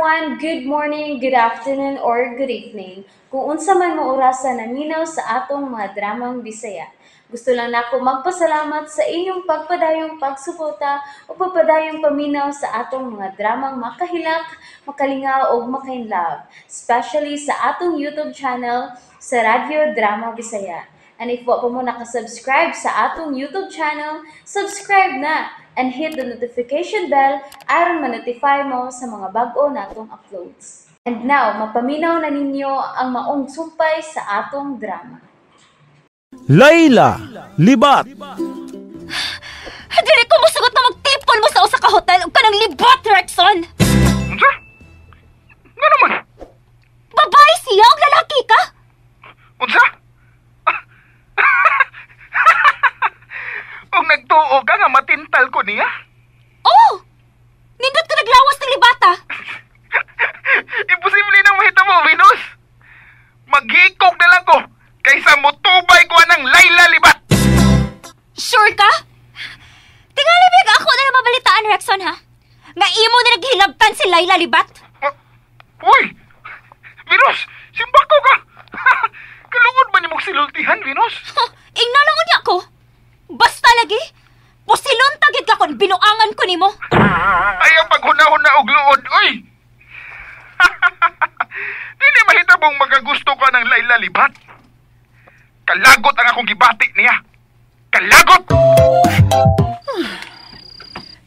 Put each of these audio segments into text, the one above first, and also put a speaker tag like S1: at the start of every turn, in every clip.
S1: Everyone, good morning, good afternoon, or good evening. Kung unsa man mo orasa naminaw sa atong mga dramang Bisaya. Gusto lang nako magpasalamat sa inyong pagpadayong pagsuporta o pagpadayong paminaw sa atong mga dramang makahilak, makalingaw ug makainlove, especially sa atong YouTube channel sa Radyo Drama Bisaya. And if wa pa mo nakasubscribe sa atong YouTube channel, subscribe na and hit the notification bell aron ma-notify mo sa mga bag-o natong uploads. And now, mapaminaw na ninyo ang maong sumpay sa atong drama.
S2: Layla Libat.
S3: Dili ko mosugot na magtipon mo sa usa ka hotel ug kanang libat, Rexon.
S4: Unsa? Nga naman?
S3: Babae siya og lalaki ka?
S4: Unsa? Og nagtuo ka nga matintal ko niya?
S3: Oh! Nindot ka naglawas ng libata.
S4: Imposible nang mahitabo, Venus. Maghikog na lang ko kaysa mutubay ko anang Layla Libat.
S3: Sure ka? Tingali big ako na lang mabalitaan, Rexon, ha? Nga imo na naghilabtan si Layla Libat.
S4: Ah, uy! Venus, simbako ka! Kalungod ba ni mong silultihan, Venus?
S3: Huh, ingna lang unya ko. Basta lagi, pusilon tagid ka kon binuangan ko nimo.
S4: Ayaw paghunahon na og luod, uy! Dili mahitabong makagusto ka ng Layla Libat. Kalagot ang akong gibati niya. Kalagot!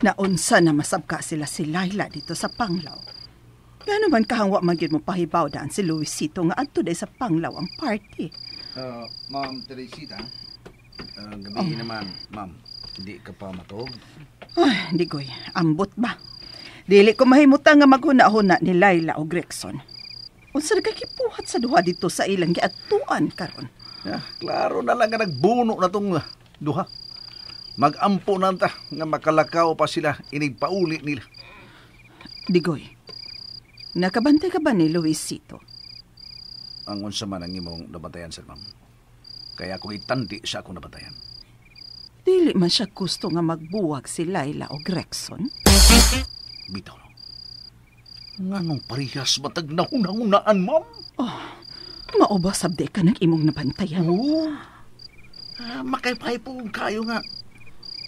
S5: Naunsa na masabka sila si Layla dito sa Panglaw. Gano man kahangwa man gyud mo pahibaw daan si Luisito nga adto day sa Panglaw ang party.
S6: Ma'am Teresita, gabi naman, ma'am. Hindi ka pa matog.
S5: Ay, di koy, ambot ba? Dili ko mahimutan nga maghuna-huna ni Layla o Gregson. Unsa na kay kipuhat sa duha dito sa ilang giadtuan karon?
S6: Ya, klaro na lang nga nagbuno na tong duha. Magampo na ta nga makalakaw pa sila inigpauli nila.
S5: Digoy, nakabantay ka ba ni Luisito?
S6: Ang unsa man ang imong nabantayan sir, ma'am. Kaya akong itandi sa akong nabantayan.
S5: Dili man siya gusto nga magbuwag si Layla o Gregson.
S6: Bitaw no. Nganong parehas matag nahuna-hunaan, ma'am?
S5: Mao ba sabdi ka ng imong nabantayan?
S6: Oo. Makaypay po kayo nga.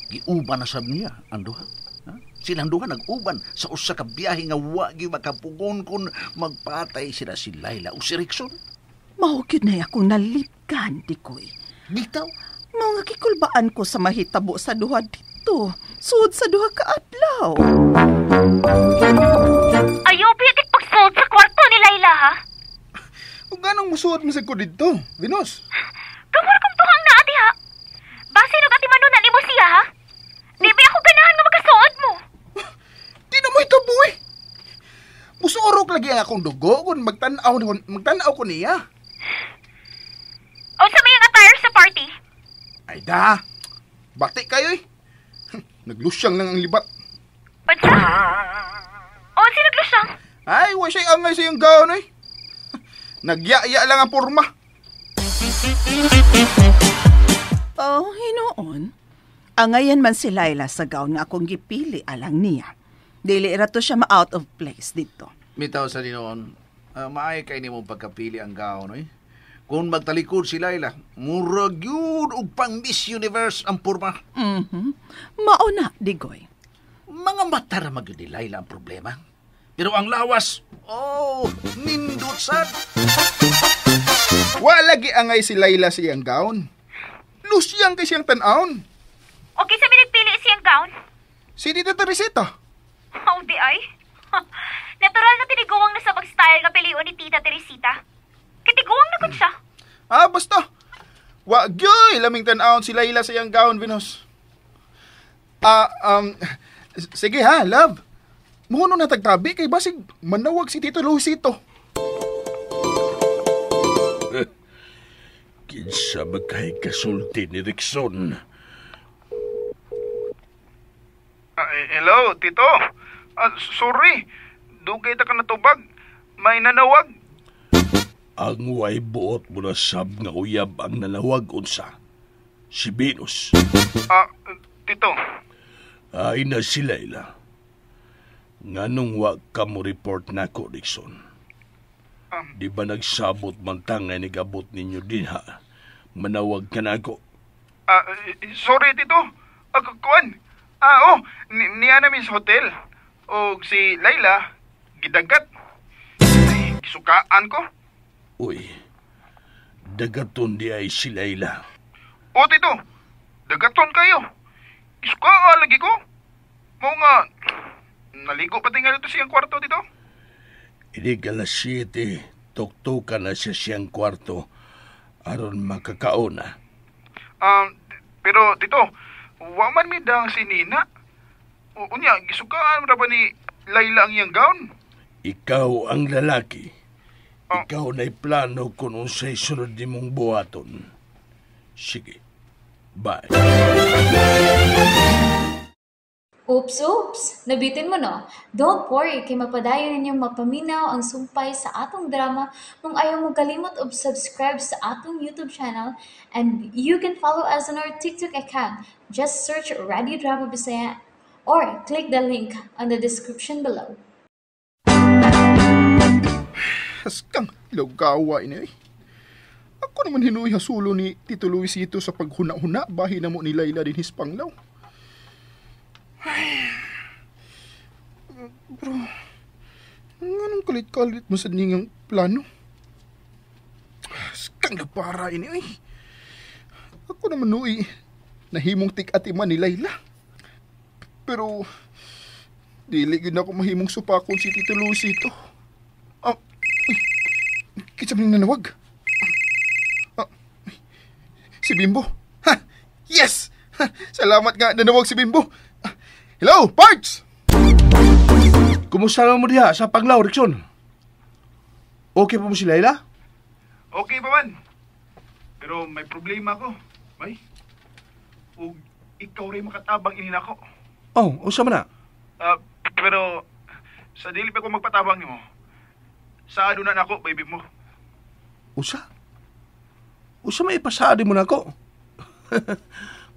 S6: Giuban na sab niya ang duha. Ha? Silang duha nag-uban sa usa ka biyahe nga wa gyud makapugon kun magpatay sila si Layla o si Rickson.
S5: Mao gyud na akong nalipgan, Dikoy.
S6: Bitaw.
S5: Mao nga gikulbaan ko sa mahitabo sa duha dito. Sud sa duha ka adlaw.
S3: Ayaw piyagit pagsuod sa kwarto ni Layla, ha?
S4: Ug ganong musuot mo sa ko dito, Venus?
S3: Kamor kong tuhang naa diha. Base nung ati manunan nimo siya, ha? Di ba ako ganahan nga magkasuod mo?
S4: Di na mo hitabo eh. Musurok lagi ang akong dugo kung magtan-aw ko niya.
S3: O sa may ang attire sa party?
S4: Ay da, bati kayo eh. Naglusyang lang ang libat.
S3: Unsa? O si naglusyang?
S4: Ay, wa siya'y angay sa iyong gown eh. Nagyaya lang ang porma.
S5: Oh, hinuon. Angayan man si Layla sa gown nga akong gipili alang niya. Dili ra to siya ma-out of place dito.
S6: Bitaw sa dinoon, maay kay nimo pagkapili ang gown, oy. Kung magtalikod si Layla, murag yun og pang Miss Universe ang porma.
S5: Mhm. Mao na, Digoy.
S6: Mga mata ra magyud ni Layla ang problema. Pero ang lawas, oh, nindot sad.
S4: Wa lagi angay si Layla sa iyang gown. Lusyang kay siyang tan-awon.
S3: Okay sa may nagpili siyang gown?
S4: Si Tita Teresita.
S3: Oh, di ay. Natural na tiniguang na sa mag-style nga pilion ni Tita Teresita. Katiguang na kun siya.
S4: Ah, basta. Wa gyoy laming tan-awon si Layla sa iyang gown, Venus. Sige ha, love. Muno na tagtabi kay basig manawag si Tito Luisito.
S7: Kinsa magkay kasulti ni Rickson.
S4: Hello, Tito. Sorry. Dugay ta ka natubag. May nanawag.
S7: Ang way buot mo na sab nga uyab ang nanawag unsa. Si Venus.
S4: Tito.
S7: Ay na si Layla. Nganong wa ka mo report nako, Rickson? Di ba nagsabot man tangay nigabot ninyo dinha? Manawag ka na ako.
S4: Sorry, Tito. Kuan. Niya namin sa hotel. O si Layla, gidagat. Ay, gisukaan ko.
S7: Uy, dagaton di ay si Layla.
S4: O, Tito, dagaton kayo. Gisukaan lagi ko. Mao nga, naligo pa tingali ito siyang kwarto, Tito.
S7: Inig 7:00, tuktukan na siya siyang kwarto aron makakaon na.
S4: Pero, Tito, wa man mi dang si Nina. Unya, gisukaan ra ba ni Layla ang iyang gown?
S7: Ikaw ang lalaki. Ikaw na'y plano kung unsay sunod nimong buhaton. Sige, bye.
S1: Oops, oops! Nabitin mo, no? Don't worry, kay mapadayon ninyong mapaminaw ang sumpay sa atong drama kung ayaw mo kalimot og subscribe sa atong YouTube channel, and you can follow us on our TikTok account. Just search Radio Drama Bisaya or click the link on the description below.
S4: Haskang, lugawa ini. Ako naman hinuy hasulo ni Tito Luisito sa paghuna-huna, bahin na mo ni Layla din hispanglaw. Ay, bro, anong kalit-kalit mo sa ningang plano? Skang na para ini, ay. Ako naman nuy, nahimong tik-atiman ni Layla. Pero, dili yun ako mahimong supakon si Tito Luisito. Uy, kitsa man yung nanawag. Si Bimbo. Ha! Yes! Ha, salamat nga nanawag si Bimbo. Hello, Parts!
S7: Kumusta naman mo diha sa paglaw, Rickson? Okay pa mo si Layla?
S4: Okay pa man. Pero may problema ko. Bay, ug ikaw rin makatabang inin ako.
S7: Oh, usa man na?
S4: Pero sa dili pa ko magpatabang nimo. Saado na nako, baby mo.
S7: Usa? Usa may ipasaadi mo na ako.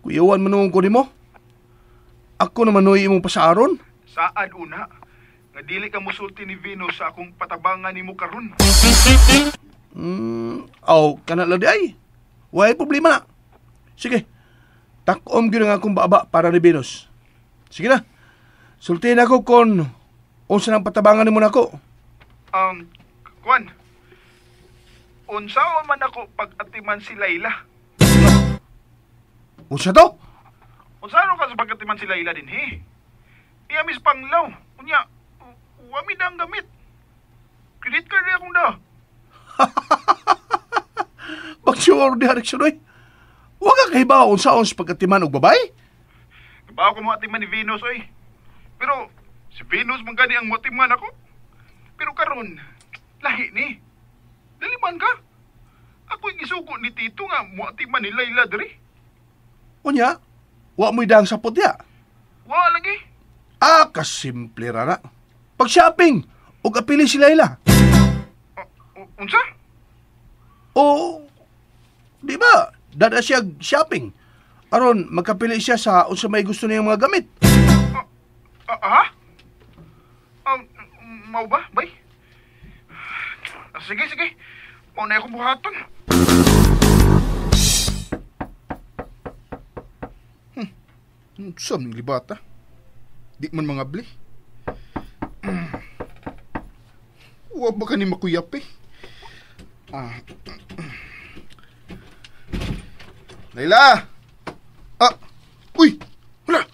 S7: Kuyawan man noon ko nimo. Ako naman noy imong pasaaron.
S4: Saad una, nga dili ka musulti ni Venus sa akong patabangan nimo karon.
S7: Aw, kana lang di ay. Way problema na. Sige. Takom gyud ang akong baba para ni Venus. Sige na. Sultihin ako kon unsa nang patabangan nimo nako.
S4: Kuan. Unsaon man ako pag-atiman si Layla?
S7: Unsa to?
S4: Unsaon ka sa pag-atiman si Layla din, he? Iya mis panglaw. Unya, wami na ang gamit. Credit card akong da.
S7: Bagsure di Rickson, oy. Wa ka kahibaw unsaon sa pag-atiman og babae?
S4: Kabaw ko mo atiman ni Venus, oy. Pero si Venus man gani ang moatiman ako. Pero karon, lahi ni. Dali man ka. Ako'y gisugo ni Tito nga moatiman ni Layla diri.
S7: Unya, wa mo'y dang sapot diya.
S4: Wa lagi.
S7: Ah, kasimple ra na. Pag-shopping, ug apili si Layla.
S4: Unsa?
S7: O, di ba? Dada siya shopping. Aron, magkapili siya sa unsa may gusto niyang mga gamit.
S4: Ha? Mau ba, bay? Sige, sige. Mau na akong buhaton. Saan yung libata? Di man mga bli. Wa ba ka ni makuyap eh? Layla! Uy! Wala!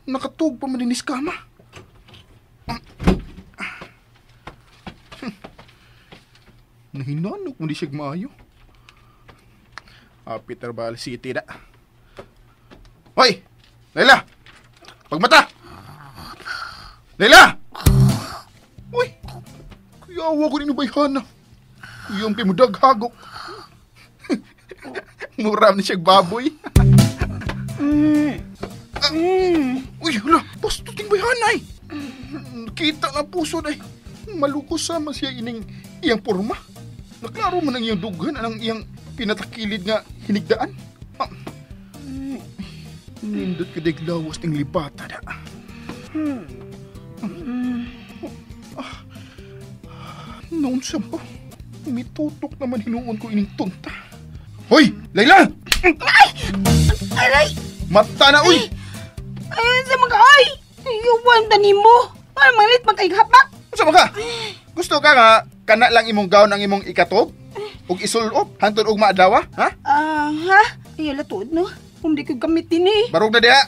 S4: Nakatug pa man din kama. Nahinanok mo di siya maayo. Peter Bal City na. Hoy! Layla! Pagmata! Layla! Uy! Kuyawa ko rin ubayhana. Kuyang pimudag hagok. Muram ni siya baboy. Uy, hala! Basto ting bayhana eh! Kita na puso na eh. Malukos sama siya ining iyang porma. Naklaro man ang iyang dughan ang iyang pinatakilid nga hinigdaan. Nindot ka deglawas ng libata da. Ah, noon siya mo. Mitutok naman hinuon ko ining tunta. Hoy! Layla!
S5: Ay! Aray!
S4: Mata na, uy!
S5: Ay, sa mga ay! Iwan ta nimo. Ay, malit magkaihapak.
S4: Unsa man ka? Gusto ka nga kana lang imong gown ang imong ikatog? Ug isulop hangtod og maadlaw, ha?
S5: Ah, ha? Ay, ala tuod no. Kung di ko gamitin eh.
S4: Barog na diha.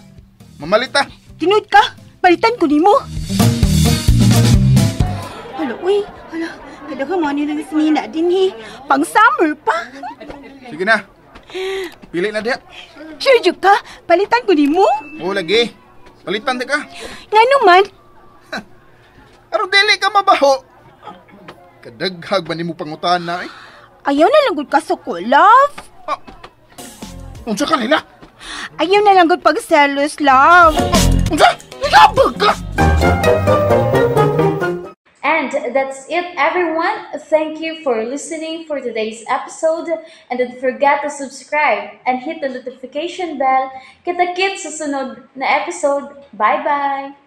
S4: Mamalit ta.
S5: Tinud ka. Palitan ko nimo. Hala, uy. Hala, hala ka mo nila si Nina din eh. Pang summer pa.
S4: Sige na. Pili na diha.
S5: Sure jud ka. Palitan ko nimo.
S4: O lagi. Palitan di ka.
S5: Nga naman.
S4: Aron dili ka mabaho. Kadaghag ba nimo pangutana eh?
S5: Ayaw na lang gud ka suko, love.
S4: Ah, unsa ka nila?
S5: Ayaw na lang gud pagselos, love.
S4: Unsa? Labag ka!
S1: And that's it, everyone. Thank you for listening for today's episode. And don't forget to subscribe and hit the notification bell. Kita-kits sa sunod na episode. Bye-bye!